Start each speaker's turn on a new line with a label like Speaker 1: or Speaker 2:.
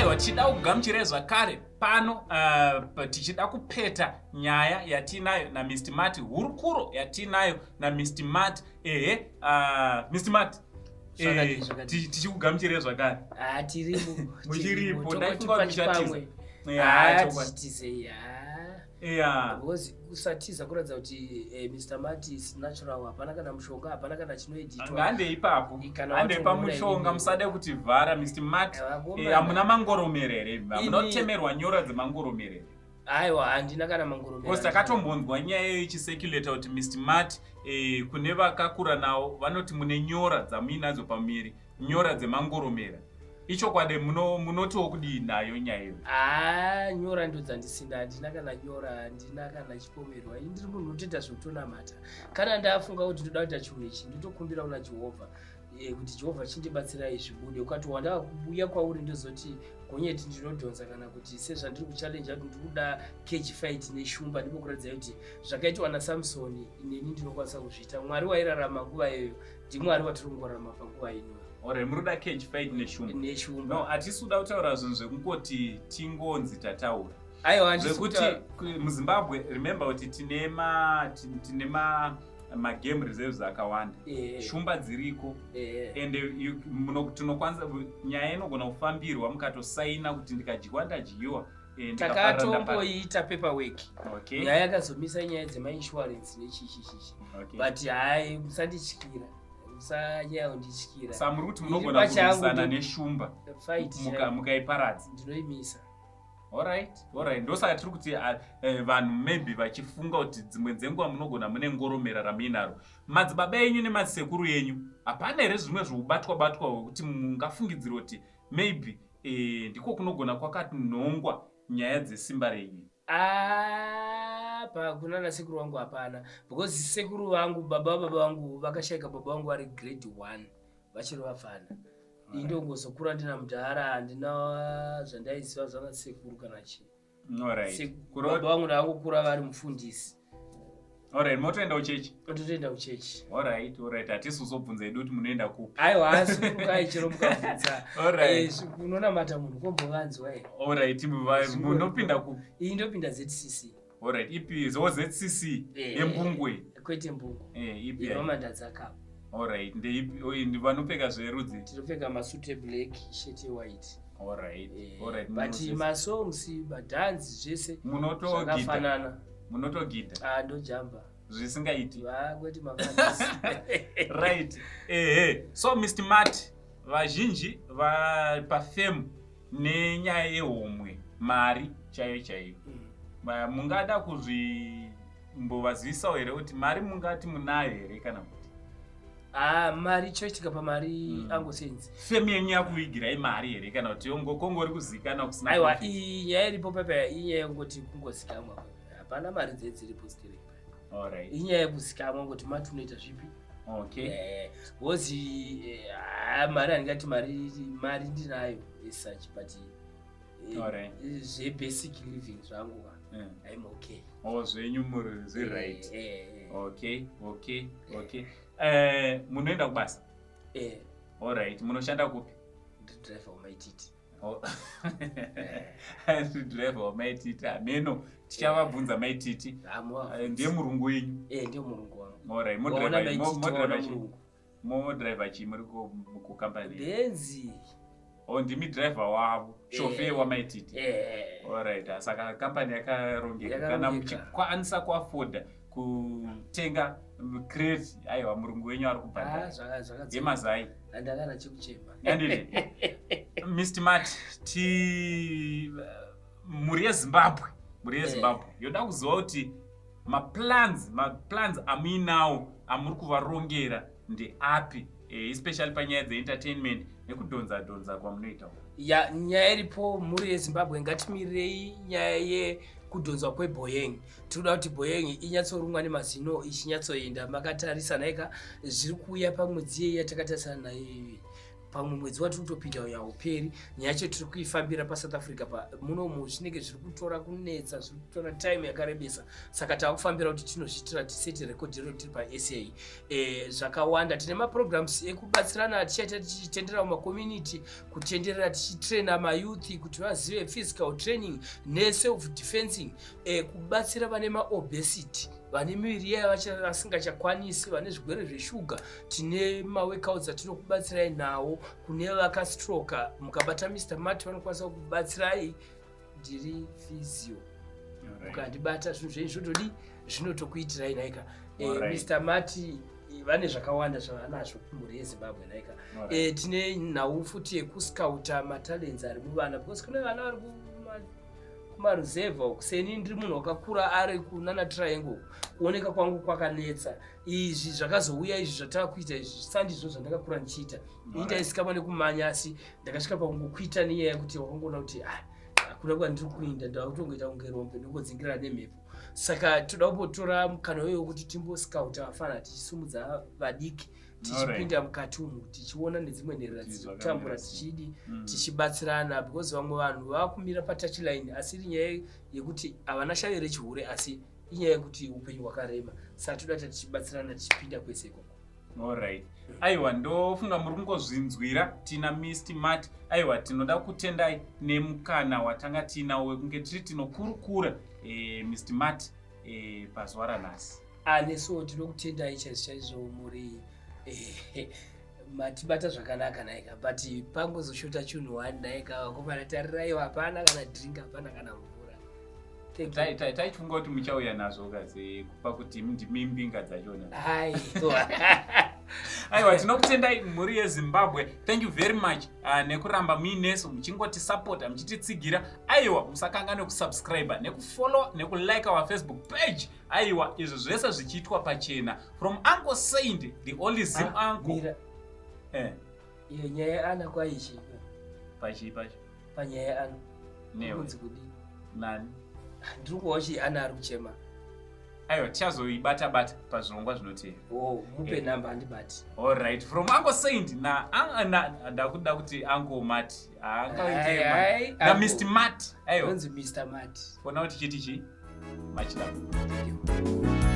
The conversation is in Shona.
Speaker 1: Aiwa, tichida kugamuchirai zvakare pano tichida kupeta nyaya yatiinayo naMr Mati, hurukuro yatiinayo naMr Mati. Ehe, Mr Mati,
Speaker 2: Zvakadii, zvakadii?
Speaker 1: Tichikugamuchirai zvakare.
Speaker 2: Ah, tiripo.
Speaker 1: Muchiripo, ndaifunga kuti muchatiza.
Speaker 2: Yeah,
Speaker 1: chokwadi.
Speaker 2: Tichitizei. Because kusatiza kuratidza kuti Mr Mati is natural, hapana kana mushonga, hapana kana chinoeditwa.
Speaker 1: Ngande ipapo.
Speaker 2: Kana
Speaker 1: Hande
Speaker 2: watongoona
Speaker 1: pamushonga,
Speaker 2: inini.
Speaker 1: musade kuti vhara, Mr Mati.
Speaker 2: Vakomana.
Speaker 1: Hamuna mangoromera here? Munotemerwa nyora dzemangoromera here?
Speaker 2: Aiwa, handina kana mangoromera.
Speaker 1: Because takatombonzwa nyaya iyoyo ichicirculata kuti Mr Mati, kune vakakura navo vanoti mune nyora dzamuinadzo pamuviri, nyora dzemangoromera. Ichokwadi? Munotiwo kudii nayo nyaya iyoyo?
Speaker 2: Ah, nyora ndo dzandisina, handina kana nyora, handina kana chipomerwa. Ini ndiri munhu unotoita zvekutonamata. Kana ndafunga kuti ndoda kuita chinhu ichi, ndotokumbira kuna Jehovha kuti Jehovha chindibatsirai zvibude. Ukati wandauya kwauri, ndozoti gonyeti ndinodhonza, kana kuti sezvandiri kuchallenge kuti ndiri kuda cage fight neshumba, ndimbokuratidzai kuti zvakaitwa naSamsoni neni ndinokwanisa kuzviita. Mwari wairarama nguva iyoyo ndiMwari watiri kungorarama panguva ino.
Speaker 1: Ore muri kuda cage fight neshumba?
Speaker 2: Neshumba.
Speaker 1: No, hatisi kuda kutaura zvinhu zvekungoti tingonzi tataura.
Speaker 2: Aiwa, handisi
Speaker 1: Zvekuti muZimbabwe, remember kuti tine magame reserves akawanda. Shumba dziriko. Ende tinokwanisa, nyaya inogona kufambirwa mukatosaina kuti ndikadyiwa ndadyiwa, ndikaparara ndaparara.
Speaker 2: Takatomboita paperwork. Nyaya yakazomisa nyaya dzemainsurance nechichichichi. But hai, musandityira, musanyanya kundityira.
Speaker 1: Sa muri kuti
Speaker 2: Ini
Speaker 1: munogona
Speaker 2: pachangu
Speaker 1: kurwisana neshumba
Speaker 2: fight
Speaker 1: mukaiparadza?
Speaker 2: Ndinoimisa.
Speaker 1: Alright, ndosaka tiri kuti vanhu maybe vachifunga kuti dzimwe dzenguva munogona mune ngoromera ramuinaro. Madzibaba enyu nemadzisekuru enyu, hapana here zvimwe zvoubatwa batwa hwekuti mungafungidzira kuti maybe ndiko kunogona kwakatinhongwa nyaya dzesimba renyu?
Speaker 2: Apa kuna nasekuru vangu hapana, because sekuru vangu, baba vababa vangu vakashaika baba vangu vari grade 1, vachiri vafana. Indongozokura ndina mudhara, handina zvandaiziva zvana sekuru kana chii. Baba vangu ndakangokura vari mufundisi.
Speaker 1: Alright, motoenda kuchechi?
Speaker 2: Ndotoenda kuchechi.
Speaker 1: Alright, hatisi kuzobvunza edu kuti munoenda kupi.
Speaker 2: Aiwa, asi chero mukabvunza. Unonamata munhu kombovanzwa here?
Speaker 1: Alright, munopinda kupi?
Speaker 2: Iyi ndopinda ZCC.
Speaker 1: Alright, ipi zo ZCC? Yembungwe?
Speaker 2: Kwete mbungu.
Speaker 1: Ipi?
Speaker 2: Iromandadzakapa.
Speaker 1: Alright, ndeipi? Oi, vanopfeka zverudzi?
Speaker 2: Tinopfeka masuit eblack, shirt yewhite. But masongs, madhanzi, zvese
Speaker 1: Munotogidha?
Speaker 2: zvakafanana.
Speaker 1: Munotogidha?
Speaker 2: Ah, ndojamba.
Speaker 1: Zvisingaiti?
Speaker 2: Ah, kwete mafanisi.
Speaker 1: Right, ehe. So Mr Mati, vazhinji pafame nenyaya yehomwe, mari chaiyo chaiyo. Mungada kuzvimbovazivisawo here kuti mari mungati munayo here kana kuti?
Speaker 2: Ah, mari, choitika pamari, angosenzi
Speaker 1: Fame yenyu yakuvigirai mari here, kana kuti kongori kuzikanwa kusina
Speaker 2: Aiwa,
Speaker 1: profit?
Speaker 2: Iyi nyaya iripo pepa, inyaya yekungoti kungozikamwa, hapana mari dze dziripo sterek. Inyaya yekuzikamwa kuti Mati unoita zvipi. Because ah, mari handingati mari ndinayo as such, but zvebasic living zvangu, I'm okay.
Speaker 1: Oh, zvenyu muri zviright. Okay, munoenda kubasa?
Speaker 2: Eh.
Speaker 1: Alright, munoshanda kupi?
Speaker 2: Ndidriver wamaititi.
Speaker 1: Oh. Driver wamaititi, hameno tichavabvunza maititi. Ndiye murungu wenyu?
Speaker 2: Eh, ndiye murungu wangu.
Speaker 1: Alright,
Speaker 2: Waona Maititi, waona
Speaker 1: modriver chii?
Speaker 2: murungu.
Speaker 1: Modriver chii muri kukampani?
Speaker 2: Benzi.
Speaker 1: Oh, ndimi driver wavo, shofe wamaititi?
Speaker 2: Eh.
Speaker 1: Alright, saka kampani yakarongeka kana
Speaker 2: Yakarongeka.
Speaker 1: muchikwanisa kuafforda kutenga crate, aiwa, murungu wenyu ari
Speaker 2: Ah,
Speaker 1: kubhadhara.
Speaker 2: Zvakadzoka.
Speaker 1: Yemazai.
Speaker 2: Handakana chekuchema.
Speaker 1: Anditi Mr Mati, ti mhuri yeZimbabwe, mhuri yeZimbabwe yoda kuziva kuti maplans amuinawo amuri kuvarongera ndeapi, especially panyaya dzeentertainment nekudhonza dhonza kwamunoita uko?
Speaker 2: Ya, nyaya iripo, mhuri yeZimbabwe, ngatimirirei nyaya yekudhonzwa kweboyeng. Tinoda kuti boyeng inyatsorumwa nemazino, ichinyatsoenda makatarisa naika zviri kuuya pamwedzi yei yatakatarisana nayo iyoyi. Pamwe mwedzi watiri kutopinda uyu hauperi. Nyaya yacho tiri kuifambira paSouth Africa pa munomu zvinenge zviri kutora kunetsa, zviri kutora time yakarebesa. Saka takufambira kuti tinozviitira tiseti record iro tiri paSA. Zvakawanda tine maprograms ekubatsirana tichaita tichitendera mumacommunity, kutenderera tichitraina mayouth kuti vazive physical training neself defensing, kubatsira vane maobesity, vane miviri yaya vasingachakwanisi, vane zvigwere zveshuga. Tine maworkouts atinokubatsirai nawo. Kune vakastroka, mukabata Mr Mat vanokwanisa kukubatsirai. Ndiri physio, mukandibata zvinhu zvenyu zvotodi zvinotokuitirai nhaika. Mr Mati vane zvakawanda zvavanazvo kumhuri yeZimbabwe nhaika. Tine nhau futi yekuscouta matalents ari muvana, because kune vana vari kumaruzevha uku. Seni ndiri munhu wakakura ari kunana Triangle, kuoneka kwangu kwakanetsa. Izvi zvakazouya, izvi zvatava kuita izvi, sandizvo zvandakakura ndichiita. Ini ndaisikama nekumanya, asi ndakasvika pakungokuita nenyaya yekuti wakangoona kuti ah, hakuna kwandiri kuinda, ndakutongoita kunge rombe ndongodzingirira nemhepo. Saka toda kumbotora mukana uyo wekuti timboscouta vafana, tichisumudza vadiki, tichipinda mukati umu, tichiona nedzimwe nherera dziri kutambura, tichidi tichibatsirana, because vamwe vanhu vakumira patouchline, asi iri nyaya yekuti havana shavi rechihure, asi inyaya yekuti upenyu hwakarema. Saka toda kuti tichibatsirana, tichipinda kwese ikoko.
Speaker 1: Alright, aiwa, ndofunga muri kungozvinzwira. Tina Mr Mat. Aiwa, tinoda kutendai nemukana watanga tiinawo wekunge tiri tinokurukura Mr Mat pazuva ranhasi.
Speaker 2: Anesuwo tinokutendai chaizvo chaizvo. Muri matibata zvakanaka naika, but pangozoshota chinhu one naika. Vakomana, tariraiwo, hapana kana drink, hapana kana mvura.
Speaker 1: Thank you. Taichifunga kuti muchauya nazvo kazi kupa kuti ndimi mbinga dzachona.
Speaker 2: Aiwa.
Speaker 1: Aiwa, tinokutendai, mhuri yeZimbabwe. Thank you very much nekuramba muinesu, muchingotisapota, muchititsigira. Aiwa, musakanganwe kusubscribe, nekufollow, nekulike our Facebook page. Aiwa, izvo zvese zvichiitwa pachena from Uncle Saint, the only Zim
Speaker 2: Ah,
Speaker 1: uncle.
Speaker 2: Mira. Iyo nyaya yaana kwaichi?
Speaker 1: Pachii pacho?
Speaker 2: Panyaya yaana.
Speaker 1: Newe.
Speaker 2: Kunzi kudii?
Speaker 1: Nani?
Speaker 2: Ndiri kuwa chi ana ari kuchema.
Speaker 1: Aiwa, tichazoibata bata pazvirongwa zvinotevera.
Speaker 2: O mupe namba, handibati.
Speaker 1: Alright, from Uncle Saint na ndakuda kuti Uncle Mat.
Speaker 2: Ai, ai,
Speaker 1: Na
Speaker 2: Uncle.
Speaker 1: Mr Mat. Aiwa.
Speaker 2: Ndonzi Mr Mat.
Speaker 1: Kuona kuti chiti chii machida.
Speaker 2: Thank you.